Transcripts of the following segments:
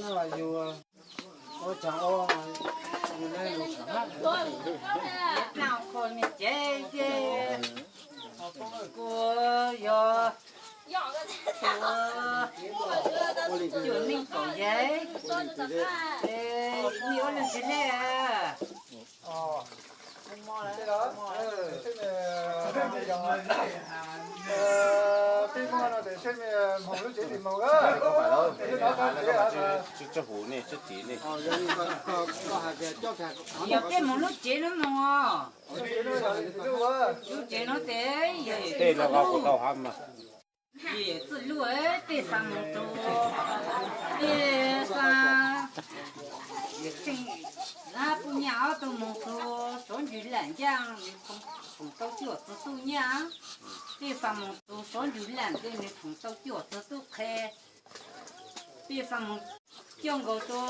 no mas yus ua cas ua yus ne lus sab. Noj qho me cev ces kuv yog cuaj neeg kaum yim, es nej ua leej twg ne? Tsawg huv nej tsawg tim nej? Yog tej mus lub tsev no mus, lub tsev no tes yog tej no kuv tau hab mas. Yog txwj lub, tej xa mus tus, tej xa, yog tseem, puj nyaj ob tug mus tus sov ntsws lam ncaj, nws khoom tau cuaj txug tub nyaj. Tej xa mus tus sov ntsws lam ncaj, nws khoom tau cuaj txug tub qhe. Tej xa mus coj nkaus tus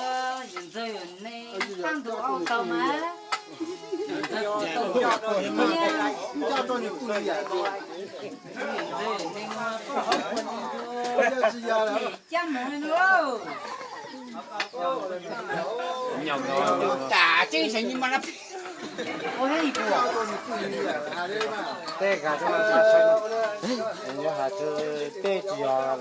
yawm ntxawg yawm neeg pab ntug au tau mas, yawm ntxawg tau coj tau nyiaj, yawm ntxawg yawm neeg mas koj hauv puas nti ntu, cab mus li no. Nyom nyom tas tseeb tseem nyi mas na. Tej ka, yog has tsis tej tsis yog lawm.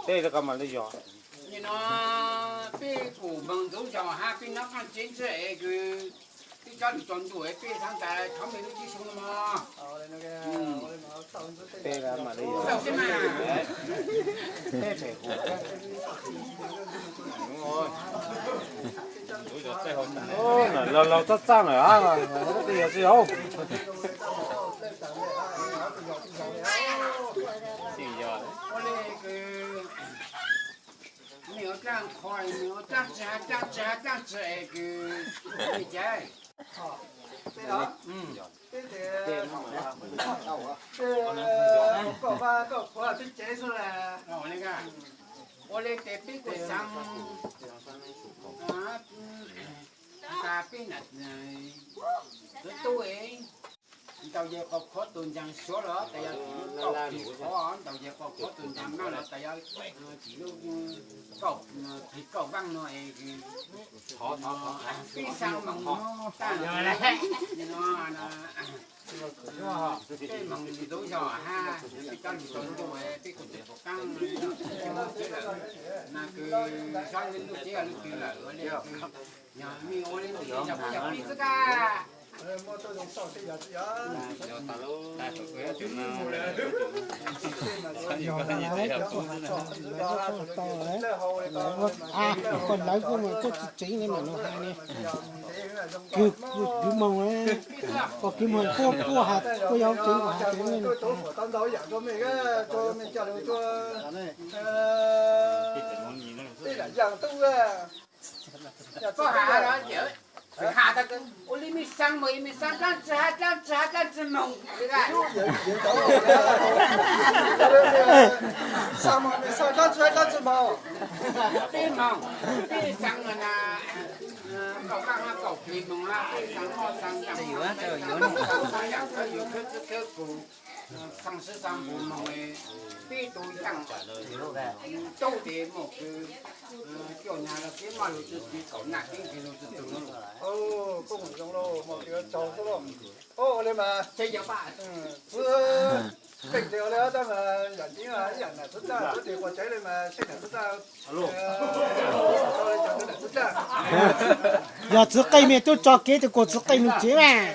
Tej rau koj mam li yog. Nim no peb kuj moog ntxuv zog hab peb nyob qaab tsev ntxwg es kws peb cov lug tsaus ntuj es peb xaav tas thov mej lub teb xyoo no mog. Tej mam li yog. Tej phem huv. Laug laug txaj txaj lawm, tej yog tsi yog. Mej ua dlaab qhua, mej ua dlaab tsi, dlaab tsi, dlaab tsi es kws mej caiv. Koj vaj koj qhuav peb cev xwb las. Ua le tes peb kuj xaav tas peb nam tub tub es ntaus yawg Qaum Khuab tus ntsaag suav los tas yog kaum plig qhov, ntaus yawg Qaum Khuab tus ntsaag maaj los tas yog tim lub kaum plig kaum vaaj no es peb xaav moog taag no, peb moog ntxuv zog hab peb cov lug tsaus ntuj peb kuj tseem pum qaab no, kws xob lub tsev lub twg lawm ua le kws yog mej ua le ntawd yog peb xwb kag. Lawv kuj mas kuj tsis tseev li mam lug has ne. Kws kuj kwv moog, kuj kwv moog kuj kuj has kuj yog tseev kuj has tseev li. Ua le mej xaav moog es mej xaav dlaab tsi has dlaab tsi has dlaab tsi moog. Peb moog, peb xaav na, kaum vaaj hab kaum plig moog hab, peb xaav moog, xaav yaam khwb yus khwb txwb khwb kug, xaav sib xaav npus moog, peb tug yaaj tub tes muaj kws cuaj nyag los peb maj lug tsi txiv kaum nyag peb nqis lug tsi tug no. Koj moog zoo lauj, moog kws tsaug xwb lauj. Ua le mas, txwv qeej tes ua le tab mas yam ntxiv mas ib yam nam txwv txaj, txwv tes quas tsev le mas seb nam txwv txaj. Yog txwv qeej mej tub tso kev tes kuas txwv qeej lug tsev mas.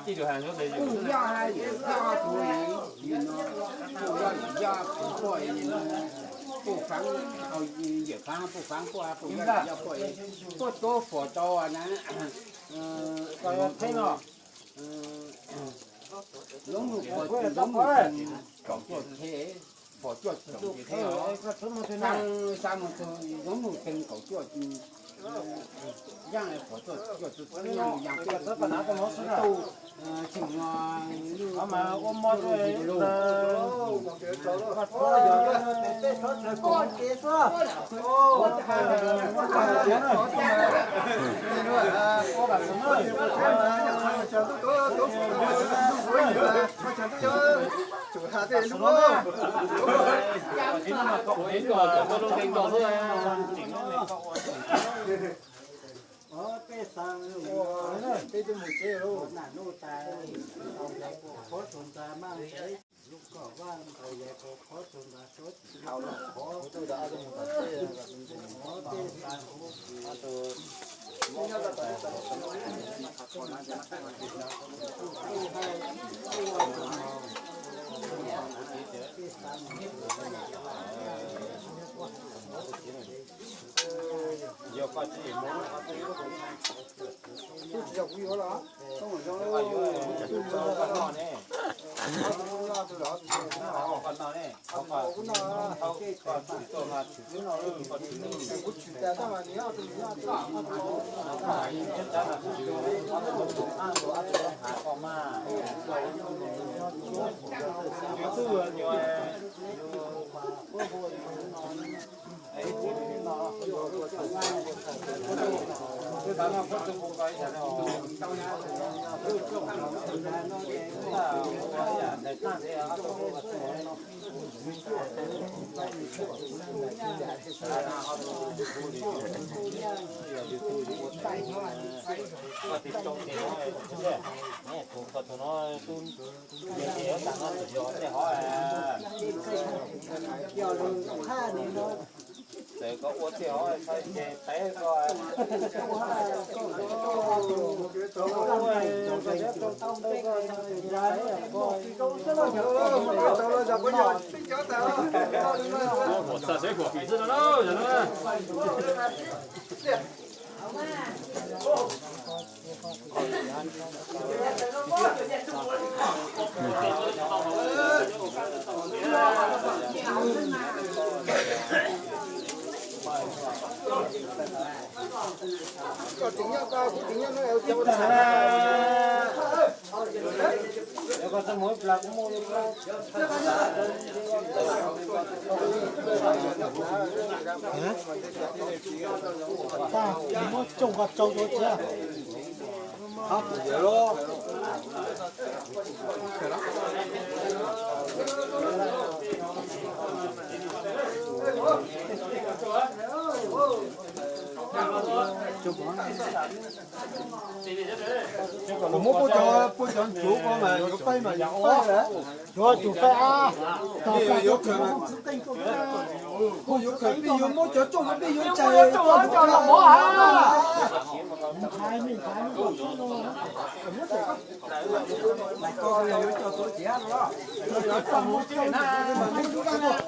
Kuj yog hab yawm yog tug, yawm no kuj yog yawm yog puj poj, yawm no puj faav, yawm faav puj faav puj, puj yog yawm yog puj, puj tuav fom tau na. Zoov nuj, zoov nuj teeg kaum cuaj teg, fom cuaj caum teg, xaa moog txug zoov nuj teeg kaum cuaj, yaaj fom cuaj caum teg, yaaj peb tug tug, tseem ua mov lug. Peb tug mus tsev lauj. Nam nuj tas, qhov tug ntxa maj, lub kom vaj ntaus yawg qhov tug ntxa suav tsis qhov, qhov tej tas Muab tsoo ko tsau rau txiv. Kuv muab puag cov, puag cov ntsuav ko mas yuav faib mas yuav faib lawm. Yuav tsum faib a. Yuav khaws, yuav khaws pij yuav muab cov rooj pij yuav ntsaig.